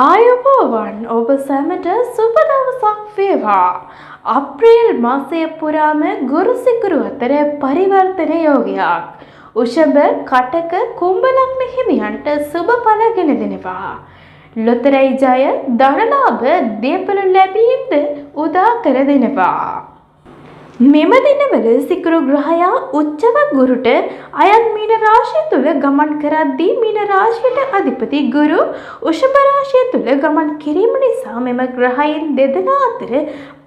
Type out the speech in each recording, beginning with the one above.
ආයුබෝවන්, ඔබ සැමට සුබ දවසක් වේවා. අප්‍රේල් මාසය පුරාම ගුරු සිකුරු අතර පරිවර්තන යෝගයක්. වෘෂභ, කටක, කුම්භ ලග්න හිමියන්ට සුබ ඵල ගෙන දෙනවා. ලොතරැයි ජය, ධනලාභ, දේපළ ලැබීම්ද උදා කර දෙනවා. මෙම දිනවල සිකුරු ග්‍රහයා උච්චව ගුරුට අයත් මීන රාශිය තුළ ගමන් කරද්දී මීන රාශියට අධිපති ගුරු වෘෂභ රාශිය තුළ ගමන් කිරීම නිසා මෙම ග්‍රහයින් දෙදෙනා අතර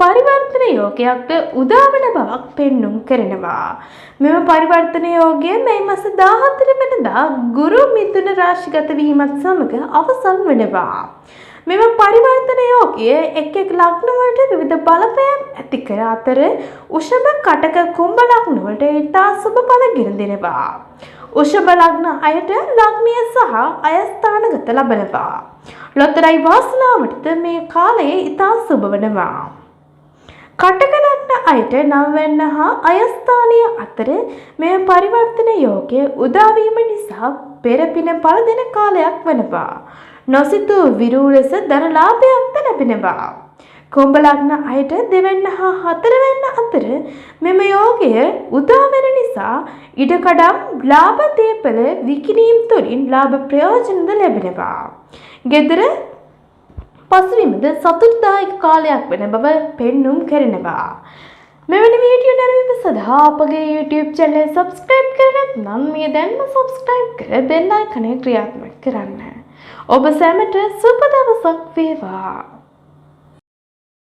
පරිවර්තන යෝගයක්ද උදාවන බවක් පෙන්නුම් කරනවා. මෙම පරිවර්තන යෝගය මැයි මස 14 වෙනිදා ගුරු මිථුන රාශිගත වීමත් සමග අවසන් වෙනවා. මෙම පරිවර්තන යෝගය එක් එක් ලග්න වලට විවිධ බලපෑම් ඇති කර අතර වෘෂභ, කටක, කුම්භ ලග්න වලට ඉතා සුබ ඵල ගෙන දෙනවා. වෘෂභ ලග්න අයට ලග්නය සහ අයස්ථානගත ලබනවා. ලොතරැයි වාසනාවටද මේ කාලයේ ඉතා සුබ වනවා. කටක ලග්න අයට නවවැන්න හා අයස්ථානය අතර මෙම පරිවර්තන යෝගය උදා වීම නිසා පෙර පින ඵල දෙන කාලයක් වනවා. නොසිතූ විරූ ලෙස ධන ලාභයක්ද ලැබෙනවා. කුම්භ ලග්න අයට දෙවැන්න හා හතරවැන්න අතර මෙම යෝගය උදා වෙන නිසා ඉඩකඩම්, ලාභ දේපළ විකිණීම් තුළින් ලාභ ප්‍රයෝජනද ලැබෙනවා. ගෙදර පසුබිමද සතුටුදායක කාලයක් වන බව පෙන්නුම් කරනවා. මෙවැනි වීඩියෝ නැරඹීම සඳහා අපගේ YouTube channel එක subscribe කර නැත්නම් මේ දැන්ම subscribe කර බෙල් අයිකනය ක්‍රියාත්මක කරන්න. ඔබ සැමට සුබ දවසක් වේවා.